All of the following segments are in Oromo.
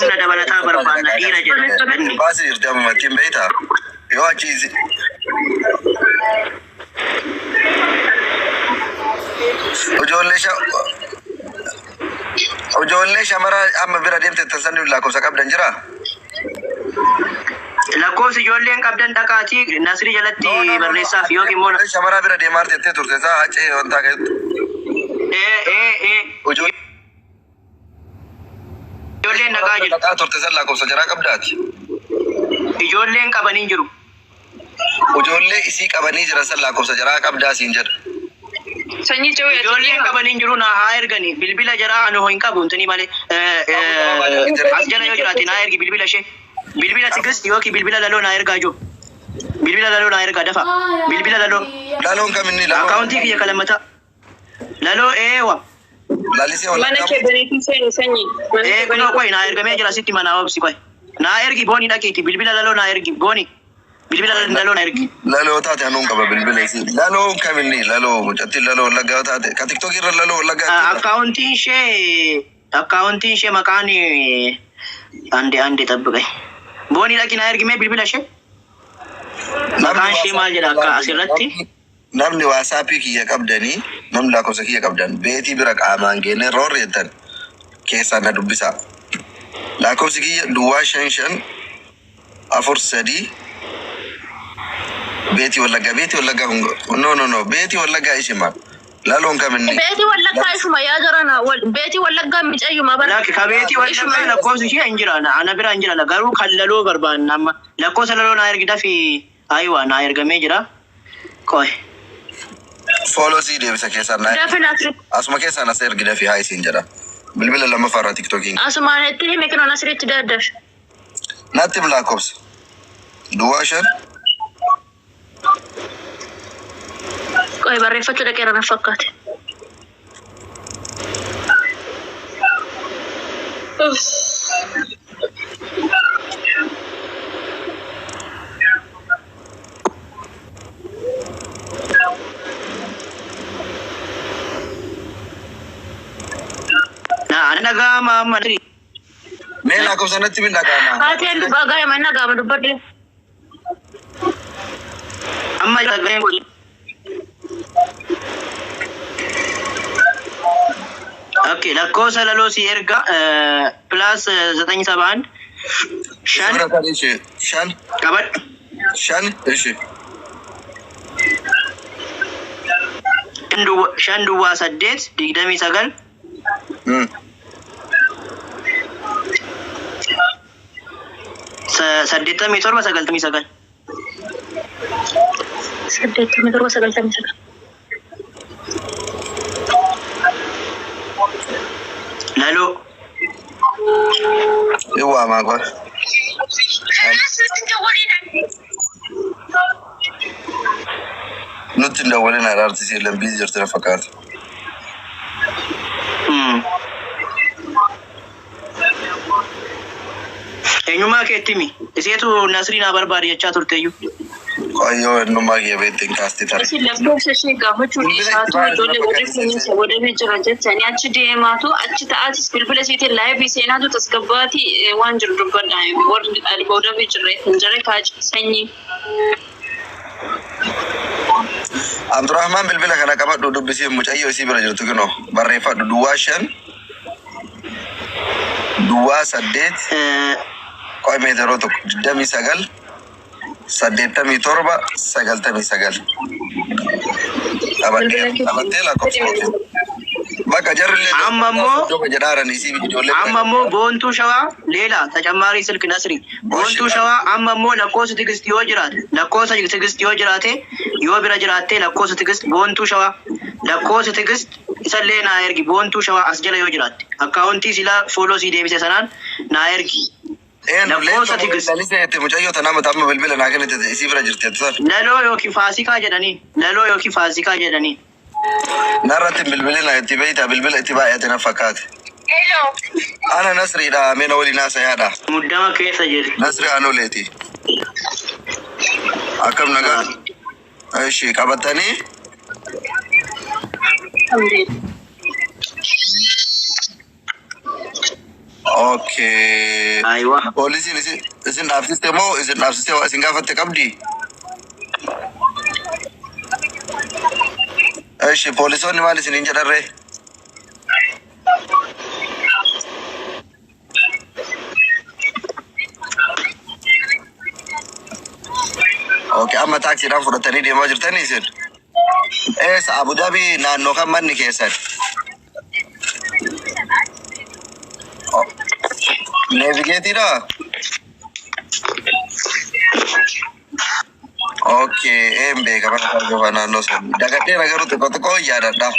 Humna dabalataa barbaanna dhiira jedha inni. Baasii jirti amma ittiin beektaa? Yoo achi ijoollee ijoollee shamara amma bira deemte tan lakkoofsa qabdan jiraa? Lakkoofsi ijoolleen qabdan dhaqaatii Nasrii jalatti barreessaaf yookiin immoo Ijoollee shamara bira deemaa tettee turte isaa hacee wanta keessatti. Ee ee ee Ijoollee ijoolleen dhaqaa jiru. dhaqaa turte san lakkoofsa jaraa qabdaati. Ijoolleen qabanii jiru. Ijoollee isii qabanii jiran san lakkoofsa jaraa qabdaa siin jedha. Sanyii cawee ati Ijoolleen dhiiraa. qabanii jiru naa haa ergani. Bilbila jaraa anu hin qabu intini malee. As jala yoo jiraate naa ergi bilbila ishee. Bilbila Tigist yookiin bilbila Laloo naa ergaa jiru. Bilbila Laloo naa ergaa dafa. Bilbila Laloo. Laloon kam inni laloon? Akkaawuntii kiyya kalammataa. Laloo eewa. Lalisee Mana wallaggaa kee baniitii seeni sanyii. Mana Ee kee kunoo baniitii. qoy naa ergamee jira sitti manaa obsi qoy. Naa ergi booni dhaqiiti bilbila Laloo naa ergi booni. Bilbila Laloo naa ergi. Laloo taate anuun qaba bilbila isii. Laloon kam inni laloo mucattiin laloo wallaggaa yoo taate ka tiktookii irra laloo wallaggaa jechuudha. Akkaawuntiin ishee maqaan ande ande xabbiqe. Booni dhaqi naa ergi mee bilbila ishee. Namni Maqaan ishee maal jedha akka asirratti? Namni waasaappii kiyya qabdanii namni lakkoofsa kiyya qabdan beetii bira qaamaan geenne roorri jettan keessaan na dubbisaa. Lakkoofsi kiyya duwwaa 5 5 4 3 beetii wallaggaa beetii wallaggaa kun no no no beetii wallaggaa ishima laloon kam inni Beetii wallaggaa ishuma yaa jarana. Beetii wallaggaa micayyuma bara. Lakki ka beetii Ishuma. wallaggaa lakkoofsi ishee hin jira. Ana bira hin jira. Garuu kan Laloo barbaanna amma. Lakkoofsa Laloo naa ergi dafi. Ayiwa naa ergamee jira. Qoy. Follow sii deebisa keessaan naa Dafi Nasri. asuma keessaan as ergi dafii haa isiin jedha bilbila lammaffaa irraa tiktookiin Asumaan itti hime kinoo Nasriitti daddaf. natti him lakkoofsa duwwaa 5 Qoy barreeffachuu dhaqeera na fakkaate. Naa ana dhaga'ama amma. Mee lakkoofsa natti min dhaga'ama. Haateen dubbaa gaa'ima inni dhaga'ama dubbadhe. Amma sagaleen kun. Okay, lakkoofsa Laloo si erga plus 971 5 Bira kan ishee 5 qabadhu. 5 ishee 5 duwwaa 8 29 87 99. 87 99. Laloo. Iwaamaa qoy. Nutti hin dawwalin artisii illee biizii jirti na fakkaata. Eenyummaa keetti himi. Iseetu Nasrii naa barbaade jechaa turteeyyuu. Qoyyoo eenyummaa kiyya beektiin kaasti tare. Isin lakkoofsa ishee gaafachuu Bilbila itti dhiisaatu baay'ee ijoollee na warri fakkaata. kunuunsa godhamee jira jettanii achi deemaatu achi ta'aatis bilbila isiitiin laayivii seenaatu tasgabbaatii waan jiru dubbadha warri godhamee jirre hin jire kaaci sanyii. Abdurrahman bilbila kana qabadhu dubbisii mucayyoo isii bira jirtu kinoo barreeffadhu duwwaa 5 duwwaa 8 qoy meeteroo 1 29 87 99 Bilbila qabattee qabattee lakkoofsa kooti. Bakka jarri Amma immoo jedhaaran isii ijoollee bira amma immoo boontuu shawaa leela ተጨማሪ ስልክ ነስሪ boontuu shawaa amma immoo lakkoofsa Tigist yoo jiraate lakkoofsa Tigist yoo jiraate yoo bira jiraatte lakkoofsa Tigist boontuu shawaa lakkoofsa Tigist isallee naa ergi boontuu shawaa as jala yoo jiraatte akkaawuntii silaa follow sii deebise sanaan naa ergi Eenyu lakkoofsa Tigist lalisee itti mucayyoo tanaa mataa amma bilbila naa kennite isii bira jirti jettu sana. Laloo yookiin Faasikaa jedhanii Laloo yookiin Faasikaa jedhanii. Narratti hin bilbilina itti beeyta bilbila itti baay'ate na fakkaate. Ana Nasriidha meena waliin haasayaadha. Muddama keessa jirti. Nasri Anoleeti. Akkam nagaa? Ishi qabatanii Okay. Aywa. Poolisiin isin dhaabsiste moo isin dhaabsiste waa isin gaafatte qabdi? Eshi, poolisoonni maal isiniin jedharree? Okay, amma taaksiidhaan fudhatanii deemaa jirtanii isin? Eessa Abu Dhabi naannoo kan manni keessan? Neevigeetiidha? Okay, een beeka mana qofa naannoo sun. Dagadheera garuu xiqqoo xiqqoo yaadadha.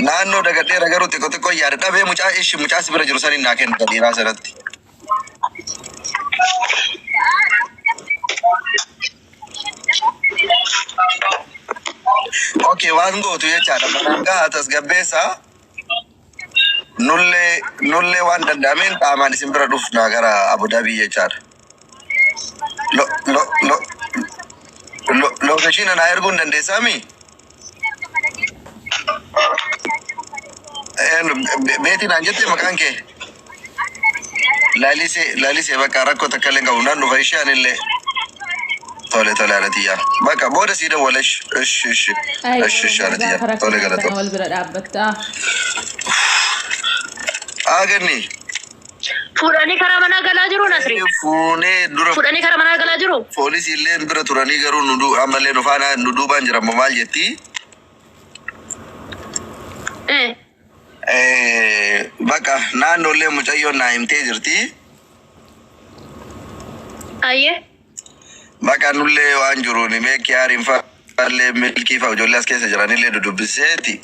Naannoo dagadheera garuu xiqqoo xiqqoo yaadadha. Bee mucaa ishi mucaa si bira jiru saniin naa kennu dhiiraa sanatti. Okay, waan gootu jechaadha. Manaan gahaa tasgabbeessaa. Nullee waan danda'ameen qaamaan isin bira dhufna gara Abu Dhabi jechaadha. Lo lo lo lo location naa erguu hin dandeessaami? Beetii naan jette maqaan kee? Lalisee, Lalisee, bakka rakkoo takka illee hin qabu, nan dhufa ishee anillee. Tole, tole haadha. Bakka booda sii dawwala, ishi ishi ishi ishi haadha, tole, galatoo. Wal bira dhaabbattaa. Aganni. Fuudhanii karaa manaa galaa jiru, Nasri. Fuunee dura. Fuudhanii karaa manaa galaa jiru. Poolisii illee bira turanii garuu nu ammallee nu faana nu duubaan jira ammoo maal jetti? Bakka naannoollee mucayyoon naa himtee jirti. Ayyee. Bakka nullee waan jiruun mee kiyaariin fa'aallee milkii fa'a ijoollee as keessa jiranillee dudubbiseeti.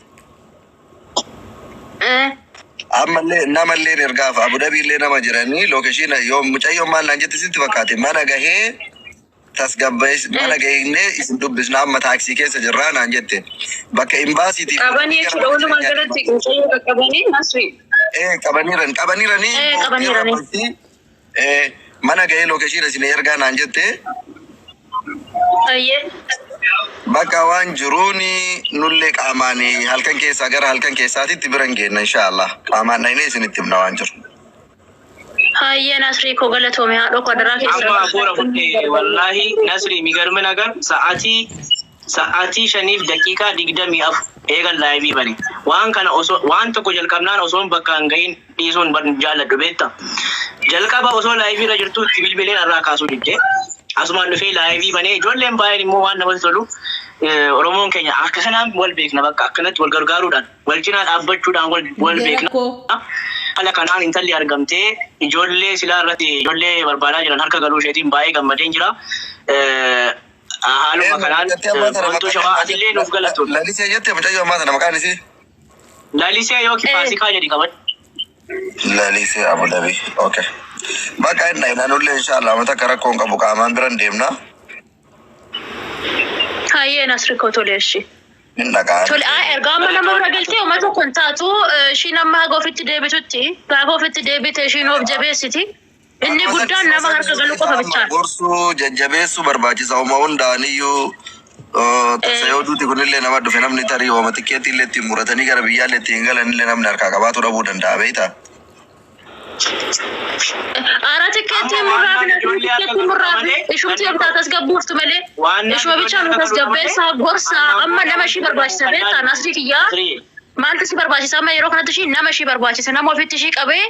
Ammallee namallee ergaaf Abu Dhabiillee nama jiranii location yoo mucayyoon maal naan jette sitti fakkaate? Mana gahee tasgabbees, mana gahee isin dubbisna, amma taaksii keessa jirraa naan jette. Bakka imbaasiitii. Qabanii jechuudha walumaa galatti mucayyoo qaqqabanii, Nasri. Eh, qabaniiran, qabaniiranii. Eh, qabaniiranii. Eh, mana gahee location isin ergaa naan jette. Ayyee. Bakka waan jiruun nullee qaamaan halkan keessaa gara halkan keessaatitti bira hin geenna inshaallah. Qaamaan dhaynee isinitti himna waan jiru. Hayyee Nasrii koo, galatoome haadhoo koo, adaraa Amma keessa. hafuura fudhee wallaahi Nasri, የሚገርም ነገር sa'aatii 5:24 eegan live bane. Waan kana osoo waan tokko jalqabnaan osoo bakka hin gahin dhiisuun jaalladhu beekta. Jalqaba osoo live irra jirtu itti bilbileen irraa kaasuu didde. Asumaan dhufee live banee ijoolleen baay'een immoo waan namatti tolu, Oromoon keenya akka kanaan wal beekna, bakka akkanatti wal gargaaruudhaan wal cinaa dhaabbachuudhaan wal beekna. Rakkoo. Haala kanaan intalli argamtee ijoollee silaa irratti ijoollee barbaadaa jiran harka galuu isheetiin baay'ee gammadeen jira. Haaluma kanaan Boontuu Shawaa, atillee nuuf galatoon. Lalisee jette mucayyoo ammaa tana maqaan isii? Lalisee yookiin Faasikaa jedhi qabadhu. Lalisee Abu Dhabi. Okay. Bakka inni naannollee inshaallah amma takka rakkoo hin qabu, qaamaan bira hin deemna. Hayyee Nasri koo, tole ishee. Hin dhaqaa. Tole, erga amma nama bira galtee uummata tokko hin taatu, ishiin amma haga ofitti deebitutti, gaafa ofitti deebite ishiin of jabeessiti. Inni guddaan nama harka galuu qofa bichaan. Gorsuu jajjabeessuu barbaachisa uuma hundaaniyyuu. Tasa yoo duuti kunillee nama dhufe namni tarii hooma tikkeetti illee ittiin muratanii gara biyyaallee ittiin galanillee namni harkaa qabaatu dhabuu danda'a beektaa. Ara tikkeettii murraafi, tikkeettii murraafi, ishumti yoo tasgabbuuftu malee. Ishuma bichaan nu tasgabbeessaa gorsaa, amma nama ishii barbaachisa beektaa, Nasrii kiyyaa. Maaltu si barbaachisa amma yeroo kanatti? Ishii nama ishii barbaachisa, nama ofitti ishii qabee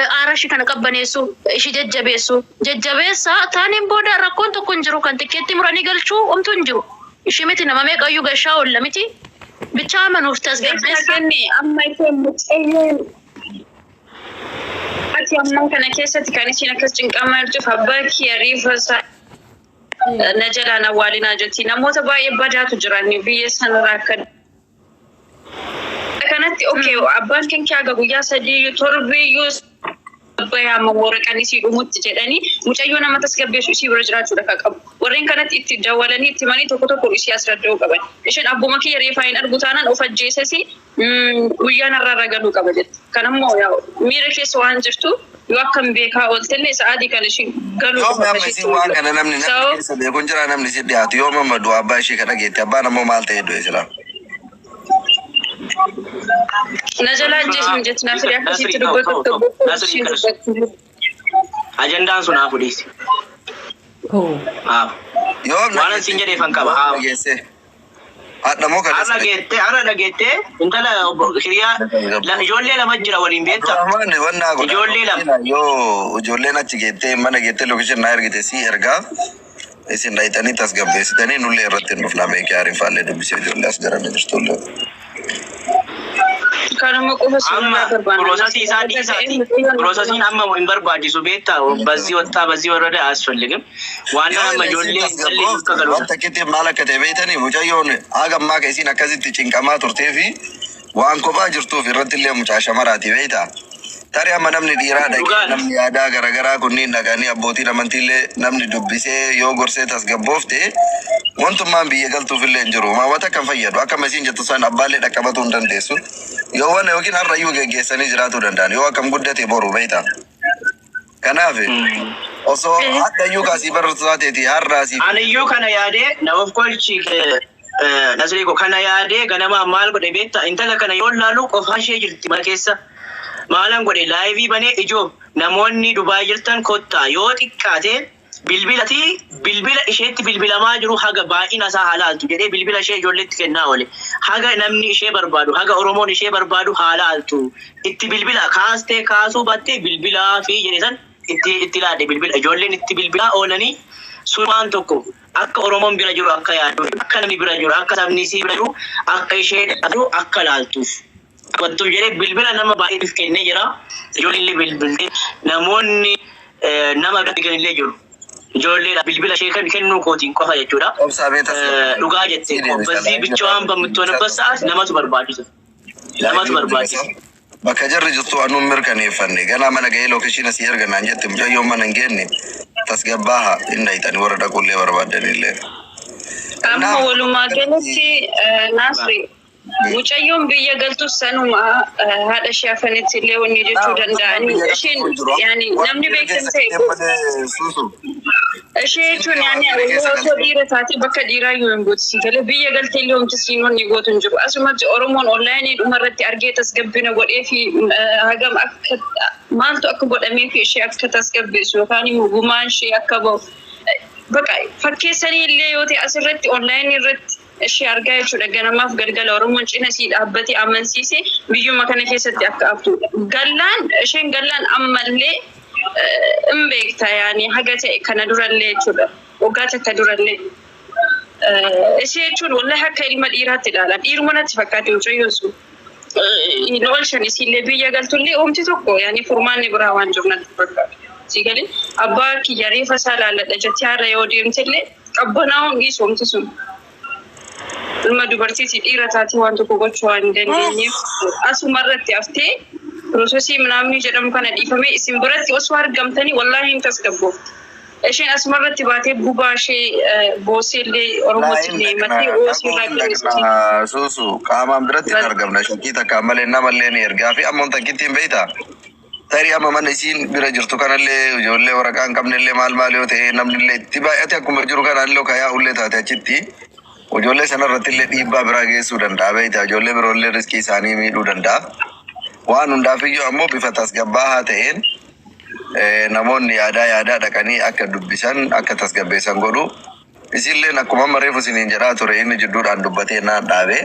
aara ishii kana qabbaneessu, ishii jajjabeessu jajjabeessa. Taaniin booda rakkoon tokko hin jiru, kan tikkeetti muranii galchuu omtu hin jiru. Ishii miti nama meeqayyuu gashaa oolla miti, bichaa amanuuf tasgabbeessa. Kenne amma isheen mucayyoon ati ammaa kana keessatti kan isheen akkas cinqamaa jirtuuf abbaa kiyya reeffa isaa na jalaan awwaalinaa jetti. Namoota baay'ee badaatu jiran biyya sanarraa akka kanatti. Okay, abbaan kan kee haga guyyaa 3 torbiyyuu abbayyaa waraqaan isii dhumutti jedhanii mucayyoo nama tasgabbeessu isii bira jiraachuudha kan qabu. Warreen kanatti itti dawwalanii itti himanii tokko tokko isii as radda'uu qaban. Isheen abbuma kiyya reefaa hin argu taanaan of ajjeesasi guyyaan har'aarra galuu qaba jetti. Kanammoo miira keessa waan jirtu yoo akkam beekaa ooltellee sa'aatii kan ishii galuu Yoom qofa amma isin waan kana namni keessa beeku hin jira, namni si dhiyaatu yoom amma du'a abbaa ishee kana geette, abbaan ammoo maal ta'e du'e silaa? Na jalaa ajjeesuun jetti Nasri akkasitti dubbatu tokko. Ajandaan sun haa fudhiisi. Haa. Yoom Waan sin jedheefan qaba. Haa. geesse? Hadha moo Har'a kaleessa? geettee har'a dhageettee intala obbo hiriyaa ijoollee lama jira waliin beektaa? Abdurrahman wannaa godha. Ijoollee lama. Yoo ijoolleen achi geettee mana geettee location naa ergite si ergaa isin dhayitanii tasgabbeessitanii nullee irratti hin dhufna beekee ariifaallee dubbisee ijoollee as jiranii jirtullee. Kanuma qofa Amma suuraa barbaanna. Processii isaa dhiisaati. Processiin amma hin barbaachisu beektaa? በዚህ ወጣ በዚህ ወረደ አያስፈልግም። ዋና amma ijoollee intalli duuka galuudha. Wanta akkatti maal akka ta'e beektanii mucayyoon haga ammaa ka isiin akkasitti cinqamaa turtee fi waan kophaa jirtuuf irratti illee mucaa shamaraati beektaa. Tarii amma namni dhiiraa dhaqee Dhugaadha. Namni yaadaa garaagaraa kunniin dhaqanii abbootiin amantiillee namni dubbisee yoo gorsee tasgabboofte wantummaan biyya galtuuf illee hin jiru. Maawwata kan fayyadu akkama isiin jettu san abbaallee dhaqqabatuu hin dandeessu. Yoo wanna yookiin har'ayyuu geggeessanii jiraatuu danda'an yoo akkam guddate boru beektaa. Kanaaf osoo hadhayyuu kaasii barreessu taateeti har'aasii Aniyyuu kana yaadee na of kolchi Nasrii ko kana yaadee ganama maal godhe beektaa? Intala kana yoo laalu qofaa ishee jirti mana keessa. Maalan godhe live banee ijoo namoonni Dubaay jirtan kottaa yoo xiqqaate bilbilati bilbila isheetti bilbilamaa jiru haga baay'ina isaa haa laaltu jedhee bilbila ishee ijoolleetti kennaa oole. Haga namni ishee barbaadu haga Oromoon ishee barbaadu haa laaltu. Itti bilbila kaastee kaasuu baattee bilbilaa fi jedhe san itti itti laadhe bilbila ijoolleen itti bilbilaa oolanii sun waan tokko akka Oromoon bira jiru akka yaadu akka namni bira jiru akka sabni isii bira jiru akka ishee yaadu akka laaltuuf. Wantuuf jedhee bilbila nama baay'eef kennee jira. Ijoollee bilbiltee namoonni nama biratti illee jiru. Ijoollee bilbila ishee kan kennuu kootiin qofa jechuudha. Obsaa beektas. Dhugaa jettee በዚህ ብቻዋን በምትሆንበት ሰዓት namatu barbaachisa. Namatu barbaachisa. Bakka jarri jirtu anuun mirkaneeffanne ganaa mana gahee location asii erganaan jette mucayyoon mana hin geenne tasgabbaaha hin dhayitanii warra dhaqullee barbaadanillee. Amma walumaa galatti Nasri mucayyoon biyya galtus sanuma haadha ishee hafanitti illee wanni jechuu danda'anii isheen yaani namni beekan ta'e Suusu. Ishee jechuun yaani osoo dhiira taate bakka dhiiraa yoo hin gootu si galee biyya galtee illee homti siin wanni gootu hin jiru. Asumatti Oromoon online dhuma irratti argee tasgabbina godhee fi hagam akka maaltu akka godhamee fi ishee akka tasgabbeessu yookaan immoo gumaan ishee akka bahu. Bakka fakkeessanii illee yoo ta'e asirratti online irratti ishee argaa jechuudha. Ganamaaf galgala Oromoon cina sii dhaabbatee amansiise biyyuma kana keessatti akka haftudha. Gallaan isheen gallaan ammallee hin beekta yaani haga ta'e kana durallee jechuudha. Waggaa takka durallee. Ishee jechuun wallahi akka ilma dhiiraatti ilaala. Dhiiruma natti fakkaate mucayyoon sun. Hin oolchan isiillee biyya galtullee oomti tokko yaani furmaanni biraa waan jiru natti fakkaata. Si galee abbaa kiyya reefa isaa laalladha jettee har'a yoo deemtellee qabbanaa'uun dhiisu oomti sun. Ilma dubartiiti dhiira taatee waan tokko gochuu waan hin dandeenyeef asuma irratti haftee processii ምናምን jedhamu kana dhiifamee isin biratti osoo argamtanii wallaahi hin tasgabboofti. Isheen asuma irratti baatee gubaa ishee boosee illee Oromootti illee himattee oosii irraa qilleensiti. Suusu qaamaan biratti hin argamna shakkii takka malee namallee ni ergaa fi ammoo takkitti hin beektaa. Tarii amma mana isiin bira jirtu kanallee ijoollee waraqaa hin qabnellee maal maal yoo ta'e namnillee itti baay'ate akkuma jiru kanallee kayaa ullee taate achitti ijoollee sanarratti illee dhiibbaa biraa geessuu danda'a beektaa ijoollee biroollee riskii isaanii miidhuu danda'a. Waan hundaafiyyuu ammoo bifa tasgabbaa'aa ta'een namoonni yaadaa yaadaa dhaqanii akka dubbisan akka tasgabbeessan godhu. Isilleen akkuma amma reefu isiniin jedhaa ture inni jidduudhaan dubbatee naan dhaabee.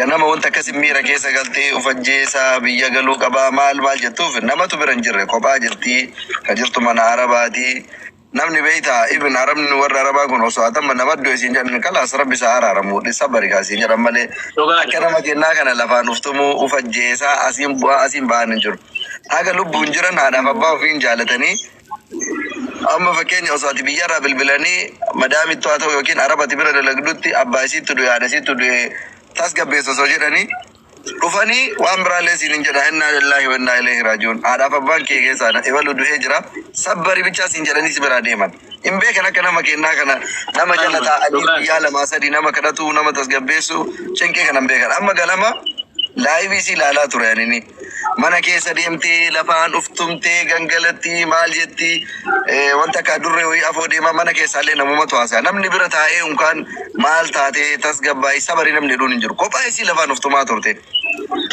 Ganama wanta akkasii miira keessa galtee of ajjeesaa biyya galuu qabaa maal maal jettuuf namatu bira hin jirre kophaa jirti ka jirtu mana arabaatii. Namni beektaa ibn arabni warra arabaa kun osoo hatamma nama iddoo isiin jedhan kalaas rabbi isaa araaramu dhisa barikaa isiin jedhan malee akka nama kennaa kana lafaan uftumuu of ajjeesaa asiin bu'aa asiin ba'an hin jiru. Haga lubbuun jiran haadhaaf abbaa ofiin jaalatanii amma fakkeenya osoo ati biyyarraa bilbilanii madaamittu haa ta'u yookiin arabati bira dalagdutti abbaa isiitti du'e haadha isiitti du'e tasgabbeessa osoo jedhanii dhufanii waan biraallee siin hin jedha innaa lillaahi wa innaa ilaihi raaji'uun haadhaaf abbaan kee keessaa ebalu du'ee jira sabbari bichaa siin jedhanii si biraa deeman. Hin beekan akka nama kennaa kana nama jala taa'anii guyyaa lamaa sadii nama kadhatu nama tasgabbeessu cinqee kana hin beekan. Amma galama live isii ilaalaa ture anini. Mana keessa deemtee lafaan uftumtee gangalatti maal jetti wanta akka adurree wayii afoo deemaa mana keessaallee namumatu haasa'a. Namni bira taa'ee unkaan maal taatee tasgabbaa'ii sabari namni dhuun hin jiru. Kophaa isii lafaan uftumaa turte.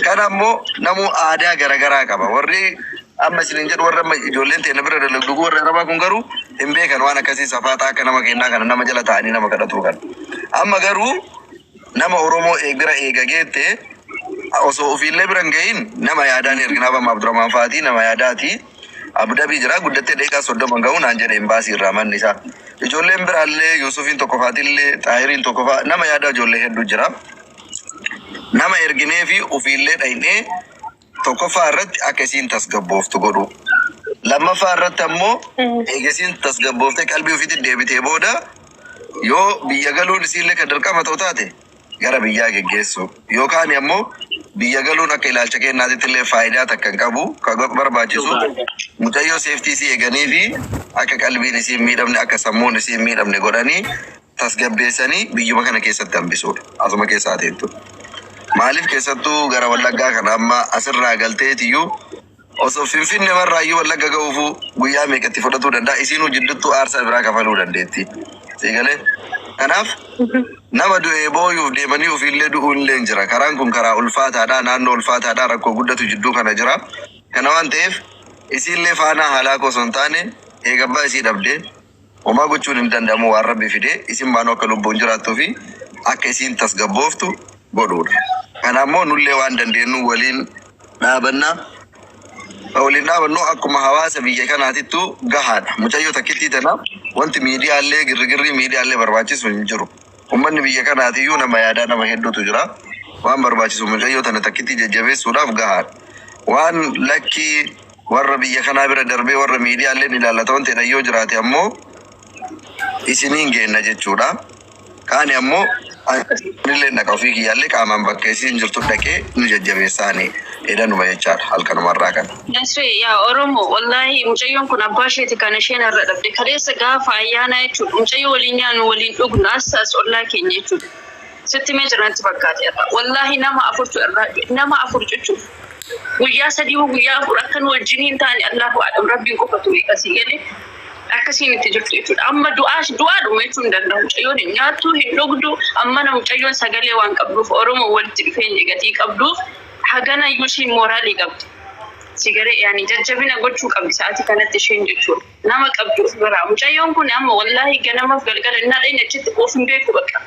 Kana ammoo namuu aadaa garaagaraa qaba. Warri amma isiniin jedhu warra amma ijoolleen teenya bira dalagdu warra Arabaa kun garuu hin beekan waan akkasii safaaxaa akka nama kennaa kana nama jala taa'anii nama kadhatu kana. Amma garuu nama Oromoo bira eega geette osoo ofiillee bira hin gahin nama yaadaan erginaaf amma Abdurrahman Faatii nama yaadaati. Abu Dhabii jira guddattee daqiiqaa 30 ga'u naan jedhe embaasii irraa manni isaa. Ijoolleen biraallee Yusufiin tokko faatillee Xaahiriin tokko faa nama yaadaa ijoollee hedduu jira. Nama erginee fi ofiillee dhaynee tokkoffaa irratti akka isiin tasgabbooftu godhu. Lammaffaa irratti ammoo eega isiin tasgabbooftee qalbii ofiitti deebitee booda yoo biyya galuun isiillee kan dirqama ta'u taate gara biyyaa geggeessu. Yookaan ammoo biyya galuun akka ilaalcha kennaatitti illee faayidaa takka hin qabu kan barbaachisu mucayyoo safety isii eeganii fi akka qalbiin isii hin miidhamne akka sammuun isii hin miidhamne godhanii tasgabbeessanii biyyuma kana keessatti hambisuudha. Asuma keessaa teettu. Maaliif keessattuu gara Wallaggaa kana amma asirraa galteetiyyuu osoo Finfinne marraayyuu Wallagga ga'uufuu guyyaa meeqatti fudhatuu danda'a isiinuu jidduttuu aarsaa biraa kafaluu dandeetti. Siigalee kanaaf nama du'ee booyuuf deemanii ofiillee du'uun illee jira. Karaan kun karaa ulfaataadha naannoo ulfaataadha rakkoo guddatu jidduu kana jira. Kana waan ta'eef isiillee faanaa haalaa osoo hin taane eegabbaa isii dhabdee homaa gochuun hin danda'amu waan rabbi fidee isin baanuu akka lubbuun jiraattuu fi akka isiin tasgabbooftu godhuudha. Kana ammoo nullee waan dandeenyu waliin dhaabannaa. Waliin dhaabannu akkuma hawaasa biyya kanaatittuu gahaadha. Mucayyoo takkittii tana wanti miidiyaallee girgirrii miidiyaallee barbaachisu hin jiru. Uummanni biyya kanaatiyyuu nama yaadaa nama hedduutu jira. Waan barbaachisu mucayyoo tana takkittii jajjabeessuudhaaf gahaadha. Waan lakkii warra biyya kanaa bira darbee warra miidiyaallee ilaallata wanti jedhan yoo jiraate ammoo isiniin geenna jechuudha. Kaani ammoo anillee dhaqa ofii kiyyaallee qaamaan bakka isiin jirtu dhaqee nu jajjabeessaani edanuma jechaadha halkanumarraa kana. Nasri yaa Oromoo wallaahi mucayyoon kun abbaa isheeti kan isheen irra dhabde kaleessa gaafa ayyaanaa jechuudha mucayyoo waliin nyaannu waliin dhugnu as as ollaa keenya jechuudha. Sitti mee jiranatti fakkaate irra wallaahi nama afurtu irraa nama afur jechuudha. Guyyaa sadii guyyaa afur akkan wajjin hin taane Allahu a'lam rabbiin qofatu beeka si galee akkasiin itti jirtu jechuudha. Amma du'aas du'aadhuma jechuun hin danda'u. Mucayyoon hin nyaattu hin dhugdu amma na mucayyoon sagalee waan qabduuf Oromoo walitti dhufeenya gatii qabduuf hagana iyyuu ishiin mooraalii qabdi. Sigaree yaani jajjabina gochuu qabdi sa'aatii kanatti isheen jechuudha. Nama qabdu of biraa. Mucayyoon kun amma wallaahi ganamaaf galgala innaa dheenye achitti of hin beeku bakka.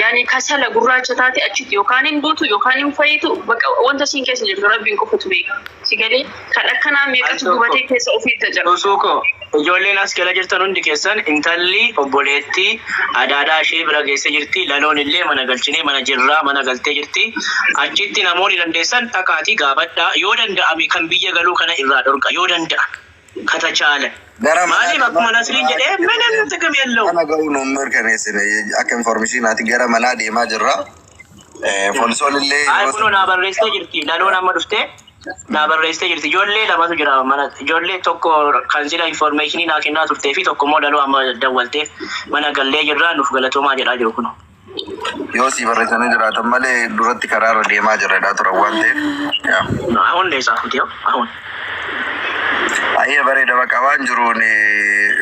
Yaani kasala gurraacha taate achitti yookaan hin duutu yookaan hin fayyitu bakka wanta isiin keessa jirtu rabbiin qofatu beeka. Sigalee kan akkanaa meeqatu gubatee keessa ofiitti jira. Suuko ijoolleen as jala jirtan hundi keessan intalli obboleettii adaadaa ishee bira geessee jirti. Laloon illee mana galchinee mana jirraa mana galtee jirti. Achitti namoonni dandeessan dhaqaatii gaafadhaa. Yoo danda'ame kan biyya galuu kana irraa dhorka yoo danda'a katachaala. Gara Maaliif akkuma Nasriin jedhee ምንም ጥቅም የለውም። Mana ga'uu nuun mirkaneessine akka informeeshinaati gara manaa deemaa jirra. Poolisoon illee Ay kunoo naa barreessitee jirti. Laloon amma dhuftee naa barreessitee jirti. Ijoollee lamatu jira mana. Ijoollee tokko kan sila informeeshinii naa kennaa turtee fi tokko immoo laloo amma dawwaltee mana gallee jirra nuuf galatoomaa jedhaa jiru kunoo. yoo sii barreessanii jiraatan malee duratti karaarra deemaa jirra turan waan ta'eef. አሁን ነው የጻፉት። ያው አሁን Baay'ee bareeda bakka waan jiruun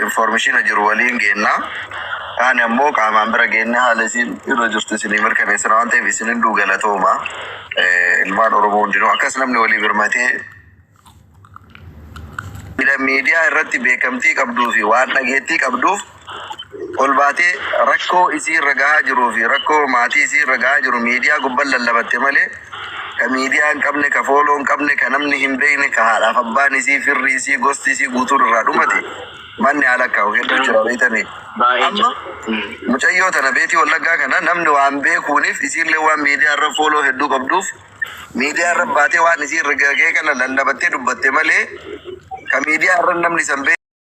informeeshina jiru waliin geennaa. Kaan ammoo qaamaan bira geennee haala isiin irra jirtu isinii mirkaneessina waan ta'eef isin hunduu galatooma. Ilmaan Oromoo hundinuu akkas namni walii birmatee miidiyaa irratti beekamtii qabduu fi waan dhageettii qabduuf ol baatee rakkoo isii irra gahaa jiruu fi rakkoo maatii isii irra gahaa jiru miidiyaa gubbaan lallabatte malee ka miidiyaa hin qabne ka follow hin qabne ka namni hin beekne ka haadhaaf abbaan isii firri isii gosti isii guutuun irraa dhumate manni haala kaa'u hedduu jira beektanii. baay'ee Amma mucayyoo tana beetii Wallaggaa kana namni waan beekuuniif isiillee waan miidiyaa irra follow hedduu qabduuf miidiyaa irra baatee waan isii irra gahee kana lallabattee dubbatte malee ka miidiyaa irra namni san beeku.